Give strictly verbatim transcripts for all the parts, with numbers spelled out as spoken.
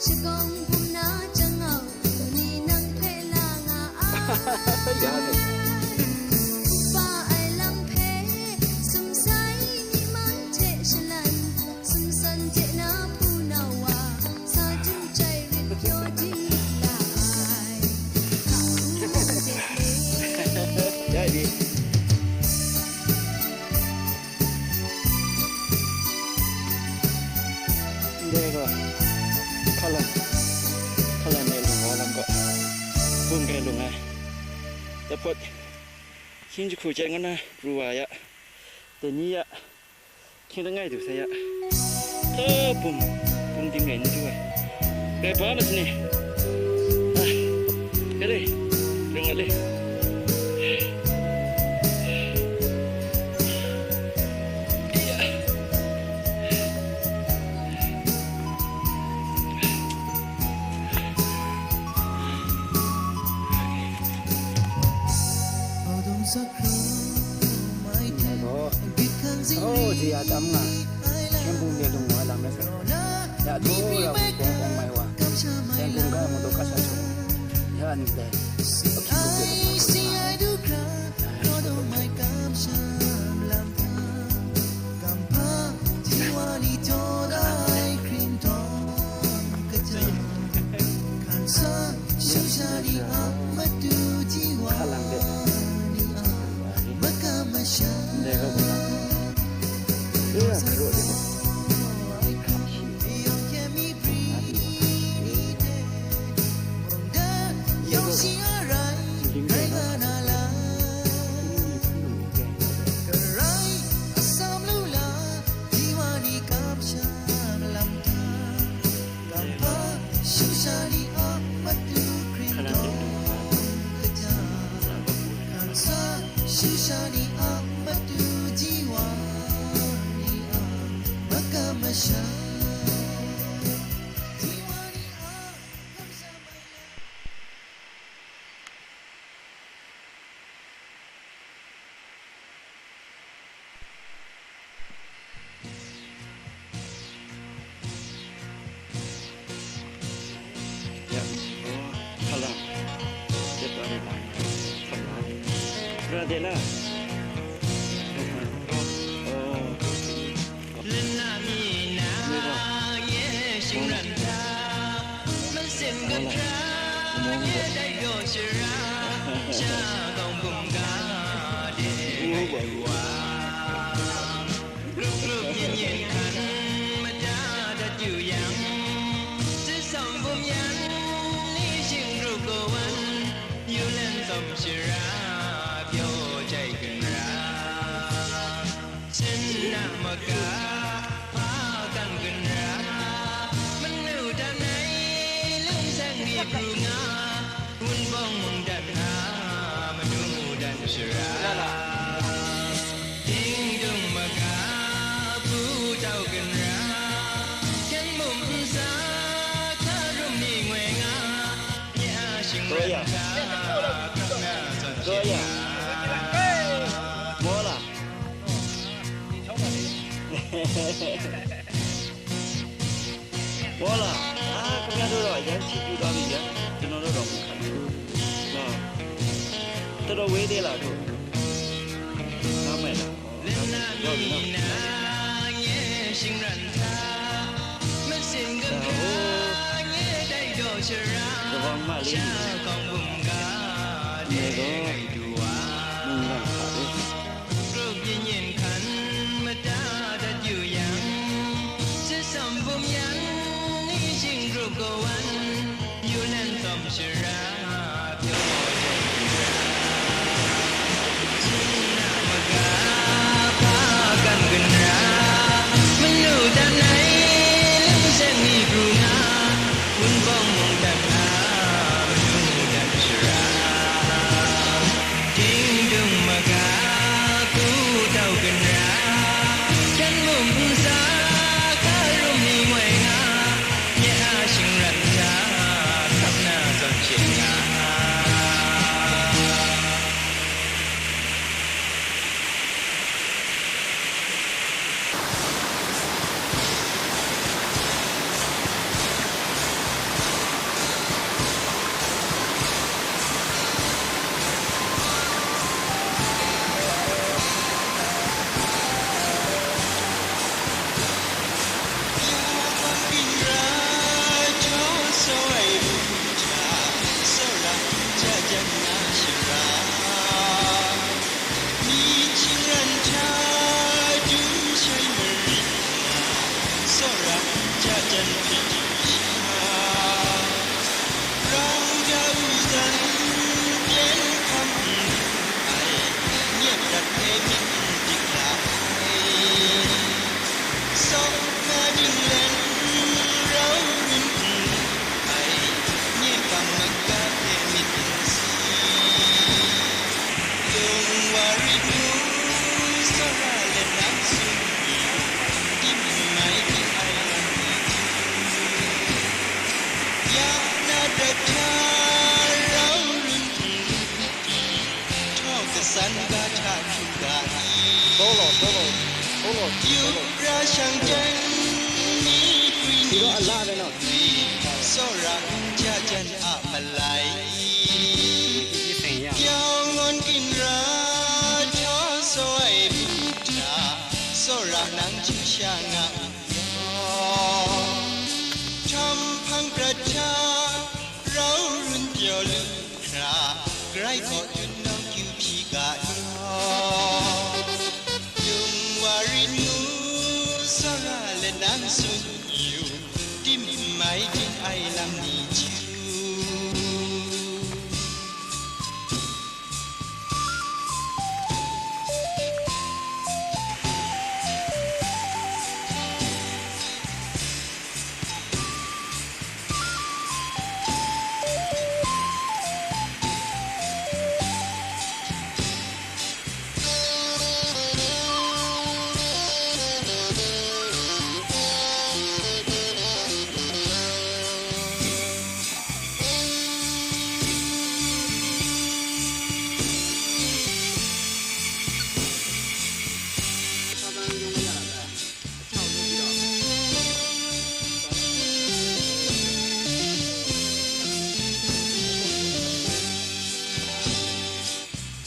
Shagawng bum na jang au, ni nang hpe la nga ai. Ya ni. Upa ai lam hpe, sumsai ni man hte shalan, sumsan hte na punau wa, sa du jai rit pyaw di la ai. Ka u hte le. Ya ni. Ndai gaw, hkalan, hkalan e lung wa lam gaw, bum kai lung ai. Dapawt, hkying jahku chyet ngu na pru wa ya, dai ni ya, hkying langai du sa ya. E, bum, bum ding rai n du ai. Rai ba ma sani. Ai, kare, lung a le. Aw, ji ya tam nga, hkying bum de lung wa lam rai sa. Ya, du ra, kong kong mai wa. Yan kung ga mu du ka sa chu. Ya, ni dai. Hkalang de. Ndai ga bu na. E, karo de. Ya, oh, hkalang. Jet wa ni lang. Hkalang. Pura de la. Oh. Lana mi na ye shingran hta, masin ganhkra ye dai daw shara, sha kawng bum ga de rai wa. Grup grup yin yin hkan mada dat yu yang, zatsawm bum yan ni shing grup gaw wan, yu lan tsawm shara pyaw jai gun ra. Sin na maga, hpa kan gun ra, manu dan ai, lung seng ni pru nga, wunpawng mung dan nga, manu dan shara. Dingdung maga, hpu tau gun ra, hkyang mum nsa, hka rum ni ngoi nga, ya shing ran hta, hkrak na zawn shing nga. Voila. Voila. Ah, ခင်ဗျားတို့တော့ အရမ်းချီးကျူးသွားပြီဗျာ။ ကျွန်တော်တို့တော့ မခံဘူးနော်။ တော်တော်ဝေးသေးလားတို့။ ငါးမိုင်လား။ ရောက်ပြီနော်။ သဘောမလေး။ နေတော့ မုန်ကခါလေး။ Grup yin yin hkan mada dat yu yang, zatsawm bum yan ni shing grup gaw wan, yu lan tsawm shara pyaw jai gun ra. Sin na maga, hpa kan gun ra, manu dan ai, lung seng ni pru nga, wunpawng mung dan nga, manu dan shara. Tsawra let nang tsun yu, tim mai tim ai lam ni hte. Ya na dat hta rau run hpung lu hpung pyi, htaw kasan ga hta hkrum ga i. Solo, solo, solo, solo. Yupra shang jan ni gwi ni, tsawra n ja jan a malai. Pyawng ngawn ginra hta saw ai hpung hta, tsawra nang chyu sha nga u yaw. Htam hpang prat hta rau run pyaw lu hkra, grai kaw dun nawng kyu hpyi ga yaw. Lung wa rit ngu, tsawra let nang tsun yu, tim mai tim ai lam ni chyu.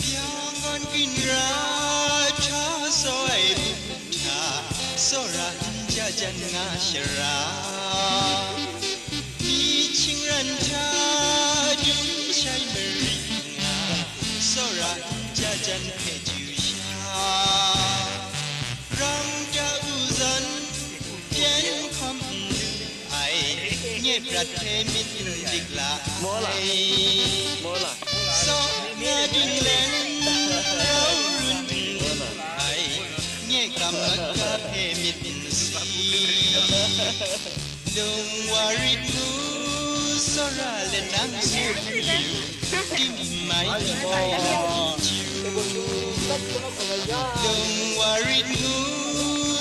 Pyawng gawn ginra hta saw ai hpung hta, tsawra n ja jan nga shara. Myi hkying ran hta dum shai mari nga, tsawra n ja jan hpe chyu sha. Ram ta u zawn, pyen hkawm n lu ai, nye prat hpe myit n dik la ai. Saw na dinglen rau run n lu ai, nye kam maga hpe myit n si. Lung wa rit ngu, tsawra let nang tsun yu, tim mai tim ai lam ni chyu. Lung wa rit ngu,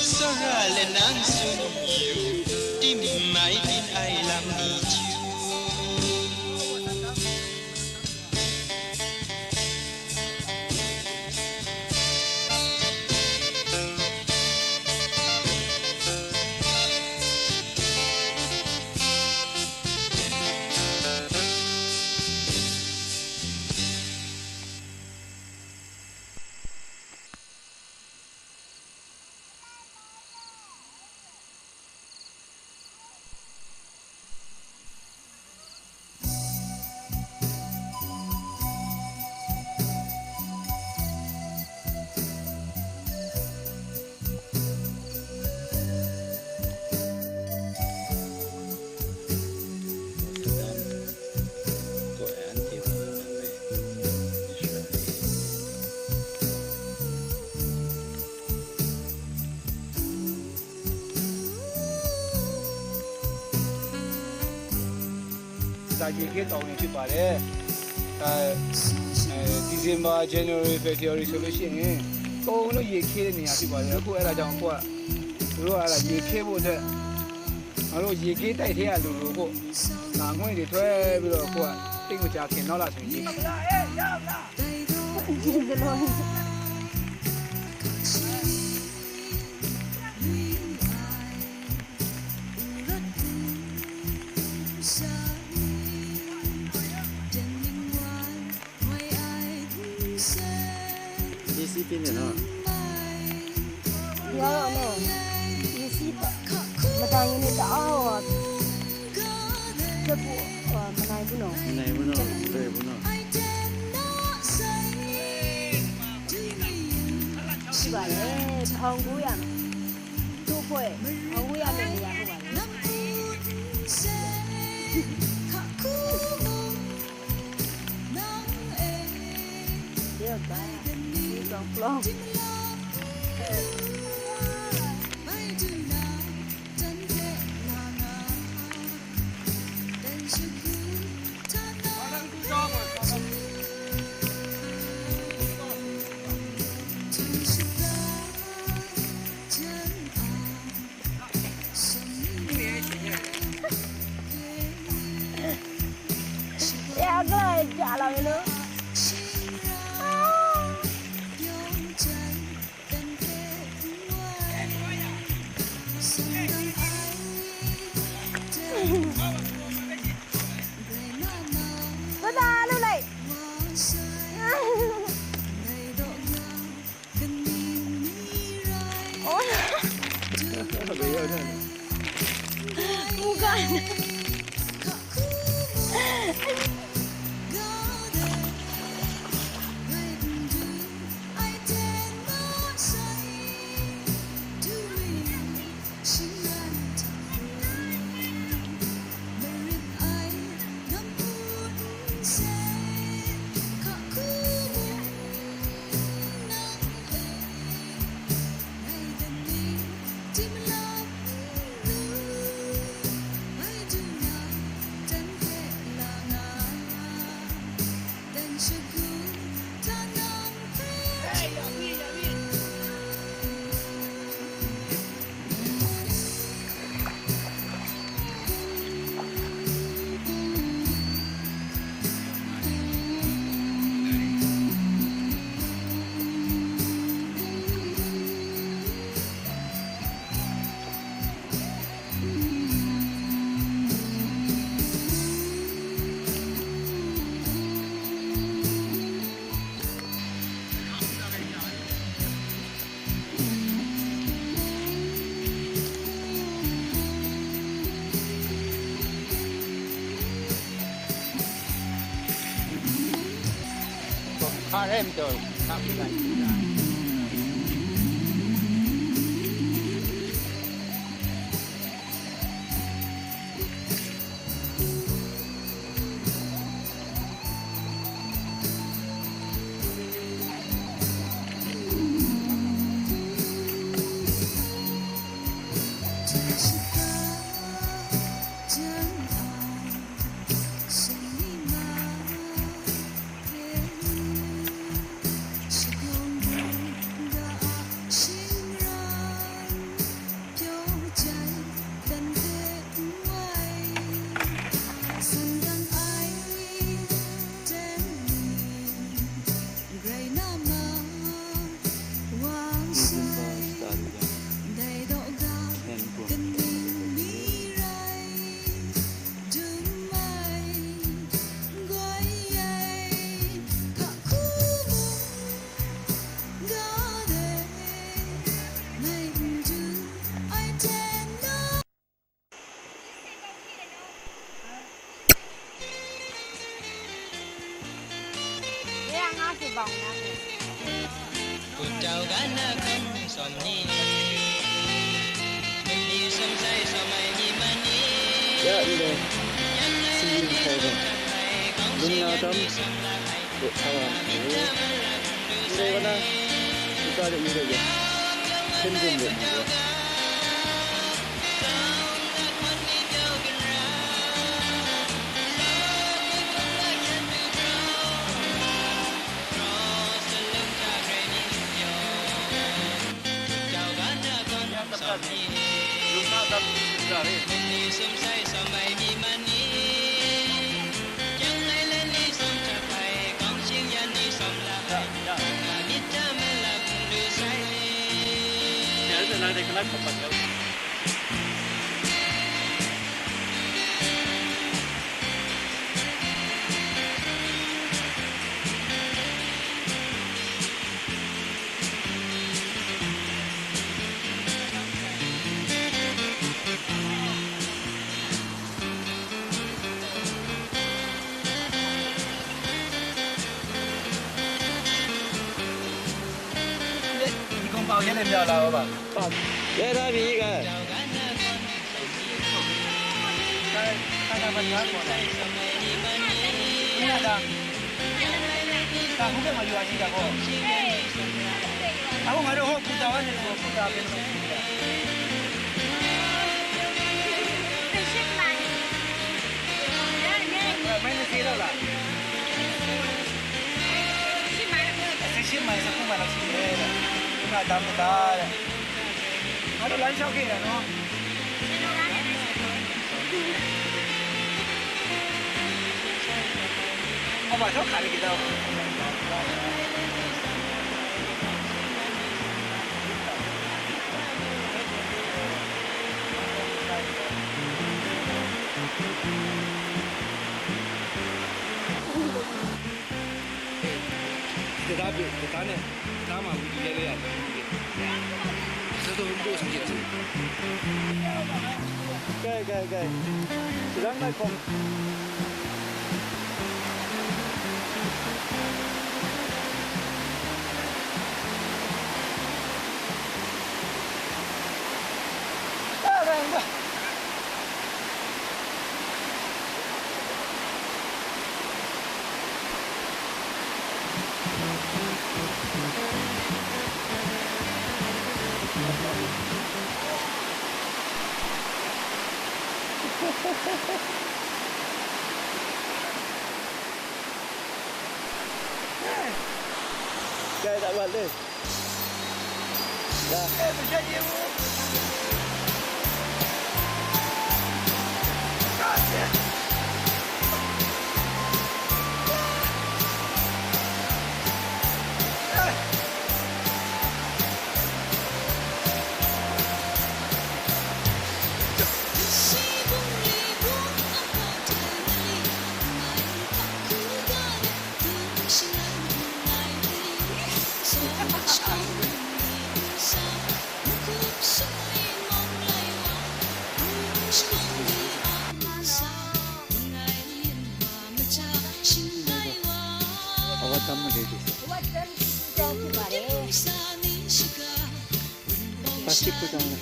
tsawra let nang tsun yu, tim mai tim ai lam ni chyu. Sa ye hkye taw ni ဖြစ်ပါတယ်။ အဲ၊ အဲ၊ December, January, February ဆိုလို့ရှိရင် အကုန်လုံးရေခဲတဲ့နေရာဖြစ်ပါတယ်။ အခုအဲ့ဒါကြောင့် အခုက သူတို့ကအဲ့ဒါရေခဲဖို့အတွက် ငါတို့ရေခဲတိုက်ထဲကလူလိုဖို့ ငါငွေ့တွေထွဲပြီးတော့ အခုက သိပ်မကြာခင်နောက်လဆိုရင်ရေခဲ ရေစီးပေးမယ်နော်။ ဒီကတော့နော်၊ ရေစီးပါ၊ မတိုင်ရင်လည်းတအားဟိုဟာ၊ တက်ဖို့၊ ဟိုဟာ၊ မနိုင်ဘူးနော်။ မနိုင်ဘူးနော်။ မလွယ်ဘူးနော်။ ရှိပါတယ်။ ထောင်ကိုးရာ၊ တို့အဖွဲ့၊ ထောင်ကိုးရာနဲ့နေရာဟုတ်ပါတယ်။ ဒီတော့ပါ၊ ဒီကောင်ဖလောင်း။ ဟောလမ်းကူးကြောင်းမှာ Mungkan. Ya ndai, singgyim hkai gaw, lung na dam, ro sa wa ai. Ndai wa na, nta de ni de ya, hpyen bum de ni ya. Ni kong pau yan le myau la wa ba. Ba, ya da bi ga. Ka, ka na ban ga ko na. Ni na da. Ka hu ke ma yu a shi da ko. Ka hu nga do ho ku da wa ni ko ku da ke. Mai ni se lo la. Shi mai sa ku ma la shi le. Ku na dam da. Ado lan shau ke ya no. Aba shau ka le ke da. Kita bi, kita ne, kita ma, kita le ya. Kita tu untuk sakit tu. Gai, gai, gai. Shadang na hkawm. Gai tak mat le. Ya. Awa tam made di. Awa tam di jang ki bare. Plastic ko jang na.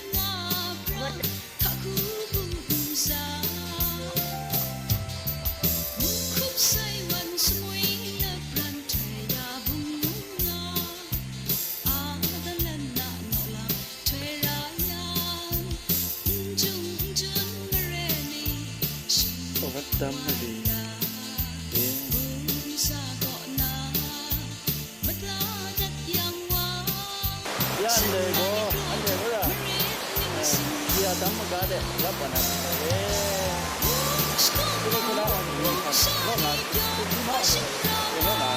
Ya ndai gaw, anhte wora, eh, ya dam maga de, rap wa na myit dai re. Kula kula wa ni, wa hkan, wa nga, wa nga, wa nga.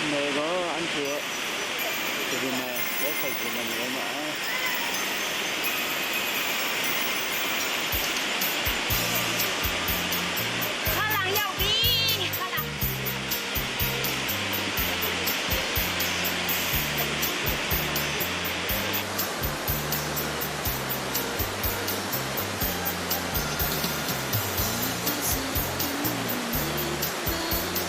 Ndai gaw anhte kaw, kaw, kaw, kaw, kaw, kaw, kaw, kaw, kaw, ข้างหลังอยากวิ่งข้างหลัง Ndai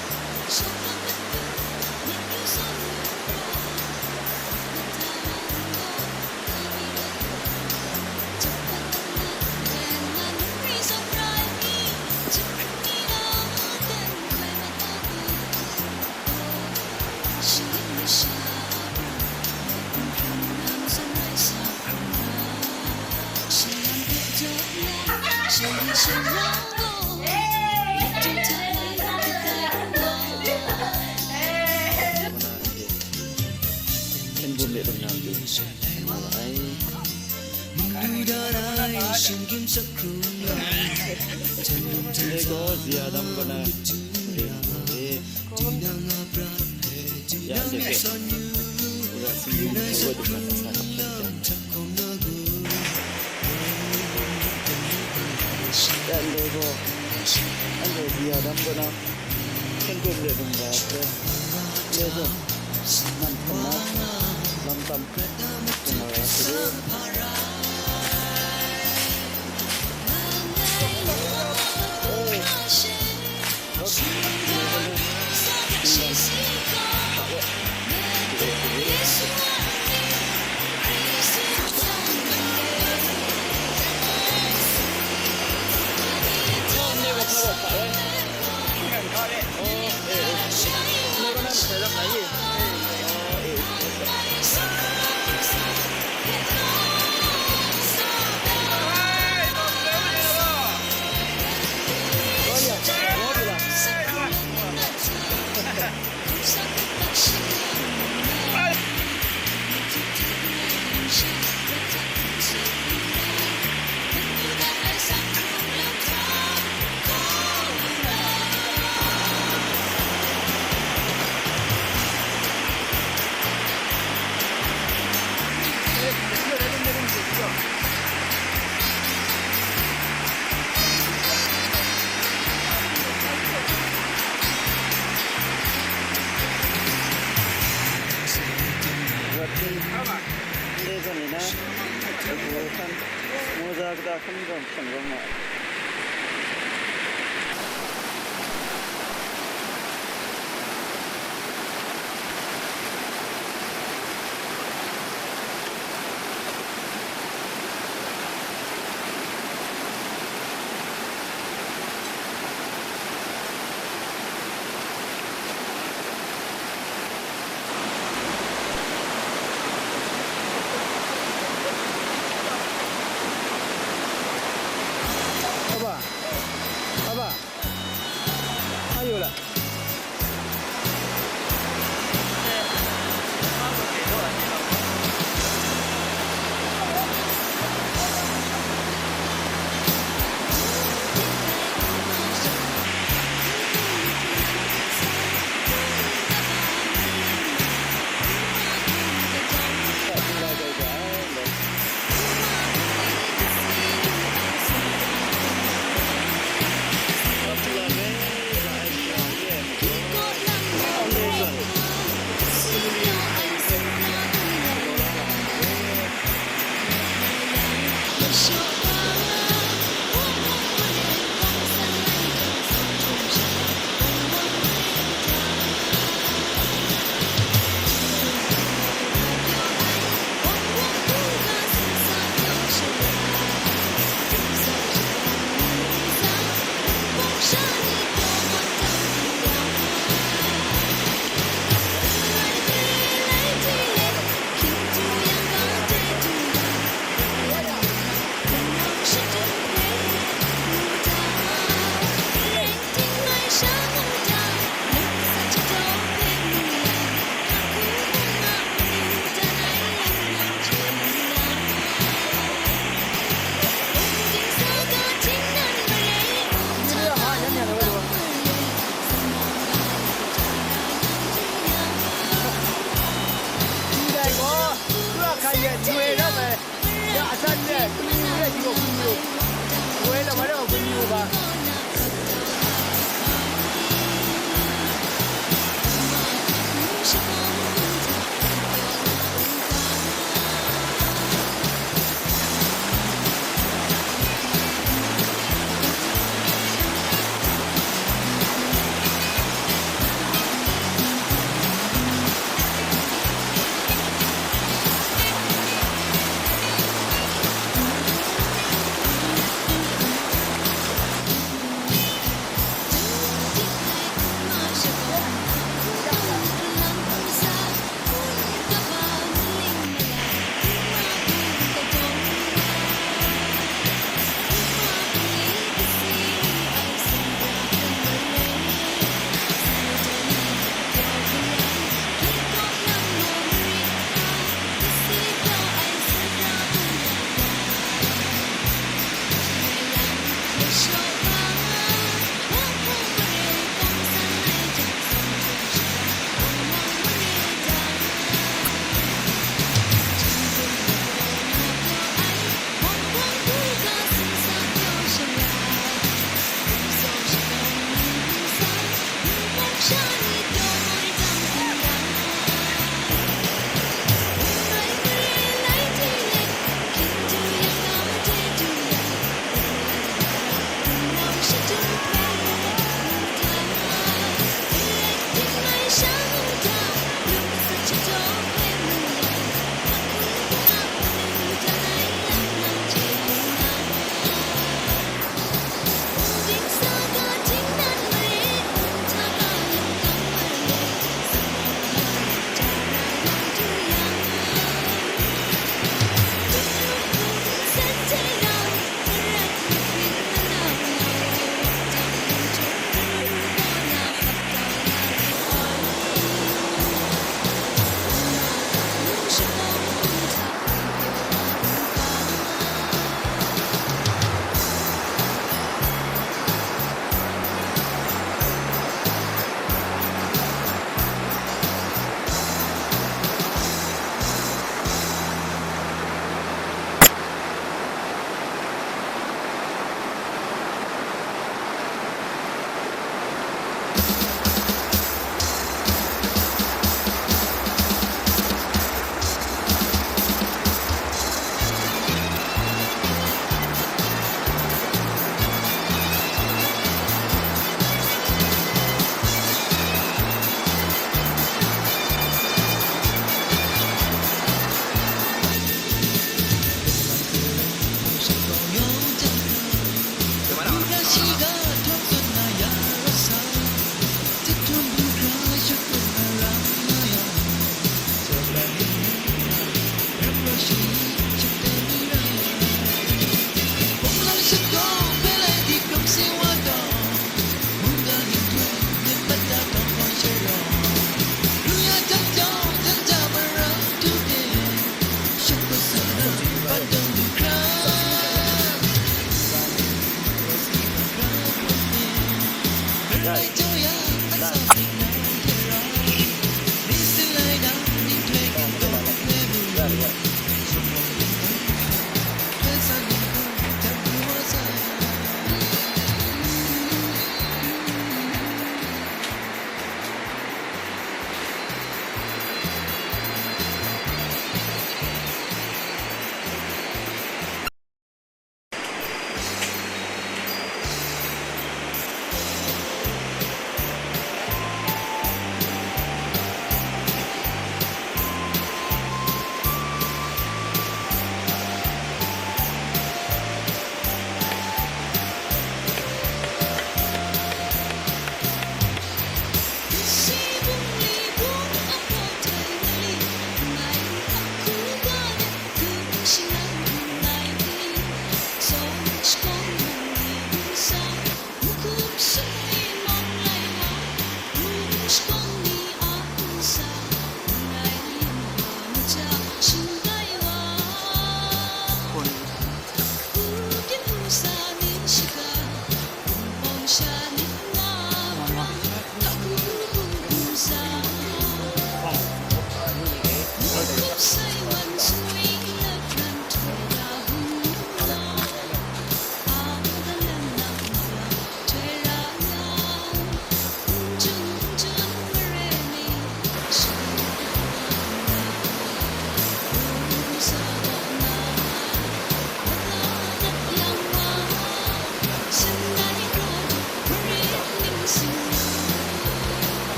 Hpyen bum de lung na pyi, nga ai. Ndai gaw, zia dam kaw na ring e. Ya, ndai hpe, wora singgyim hte wa du hkra na sa na hkra jang. Ya, ndai gaw, anhte zia dam kaw na, hpyen bum de lung ga hpe, ndai gaw, nan hkam na, lam tam, hkam na ra sa du. Ndai zawn ni na, moza kata hkrum zawn shang rawng nga ai.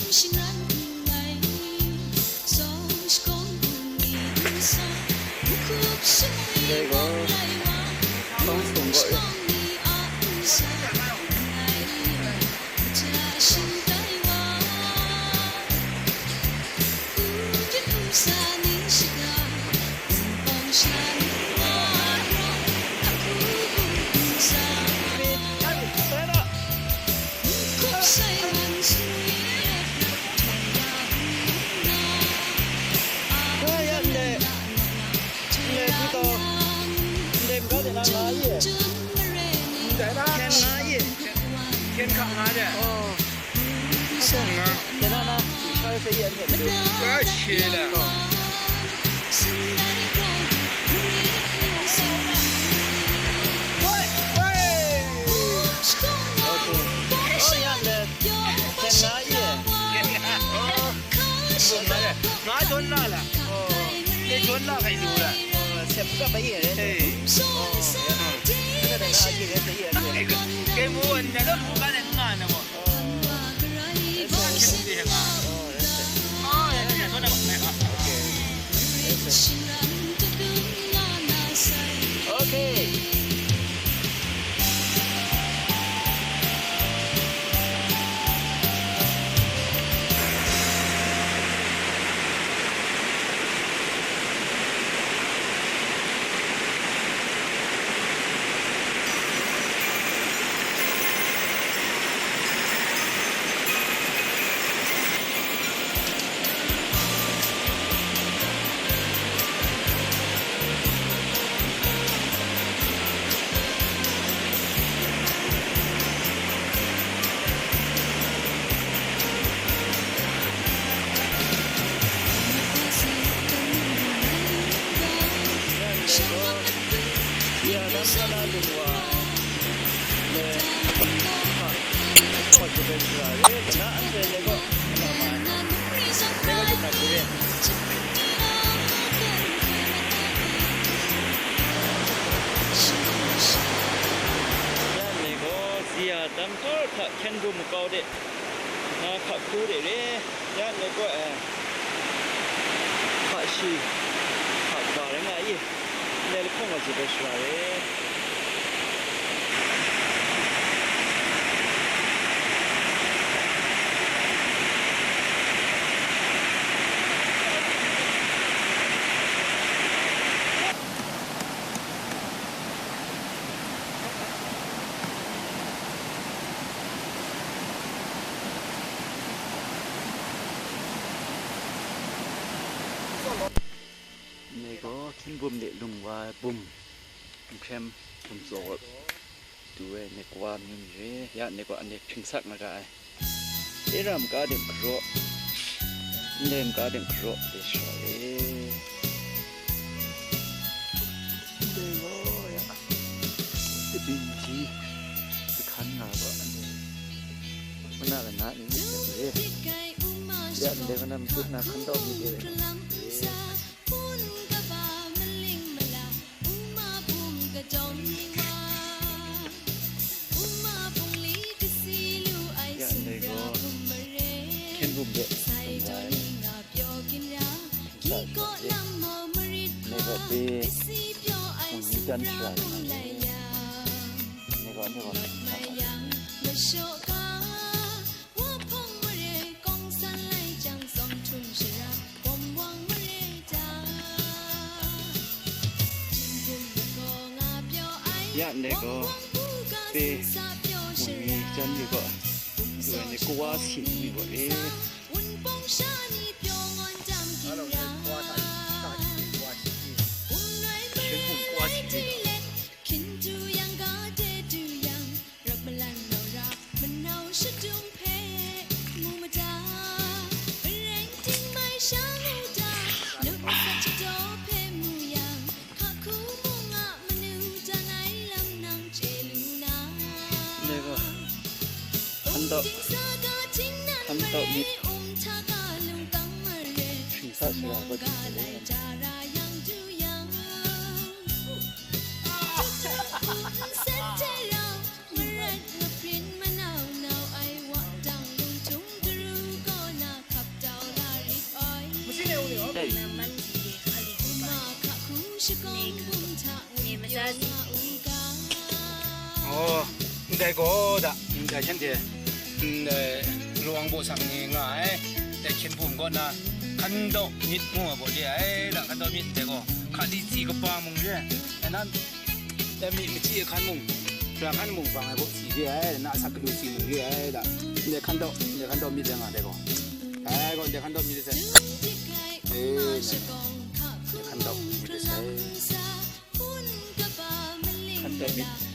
Dai gaw, sawng sung gaw e. Hkyen nga ye. Hkyen hka nga de. Oh. Hkyen hka nga. Hkyen hka nga. Hkyen hka nga. Nga jawn la la. Oh. E jawn la kai lu la. Oh, sep ka bai ye re. Hey. Oh, ya. Ka da na ji re se ye. Kai mu wan na lo lu ka na nga na mo. Oh. Yes, sir. Oh, yes, sir. Oh, ya, ya, ya, jawn la ba. Okay. Yes, sir. Okay. Yan ni gaw, ziya dam hkar hta hkyen bum makau de, na hka hkru de re, yan ni gaw, eh, hka shi, hka kaba rai nga i, ndai lahkawng wa ji bai shara re. Ndai gaw hkyen bum de lung wa ai bum, nhkrem bum tsaw du ai, nek wa amyu ni re, ya nek wa anek hpring sak na ra ai. E ram ka de hkaraw, ndai ram ka de hkaraw de shara re. Ndai gaw ya, kabyin ji, kahkan nga gaw, ndai, mana lana ni myit re. Ya, ndai mana matut na hkan tau myit re. Ya ndai gaw, hkyen bum de, hkyen bum de, ndai gaw pe, mung ni jan shara rai nga ai. Ndai gaw, ndai gaw, Ya ndai gaw, pe, mung ni jan mi gaw, du ai ni kawa si mi gaw re. Hkyen bum kawa si mi gaw. Hkintu yang ga de du yang, rap malan nau ra, manau shadung hpe mu mada. Areng ting mai sha ngu da, lum sat shadaw hpe mu yang, hka hku mung a manu dan ai lam nang chye lu na. Ndai gaw, hkan tau, hkan tau myit, um hta ga lung kang mare, hpring sak shara gaw du ai. Lai ja ra yang du yang. Jahtum hpung nsen hte rau, marat ngaprin manau nau ai wa dang lungtung daru kaw na Dai gaw da, ndai shanhte, ndai lawang baw sang ni nga ai, dai hkyen hpum kaw na, hkan daw myit ngu ai baw re ai, da hkan daw myit ndai gaw, hkali tsi kapa mung re ai, dai na, dai mi machyi hkan mung, pra hkan mung bang ai baw tsi re ai, na asak galu tsi mung re ai, da, ndai hkan daw, ndai hkan daw myit rai nga dai gaw, dai gaw, ndai hkan daw myit re sai, e, ndai hkan daw myit re sai, hkan daw myit.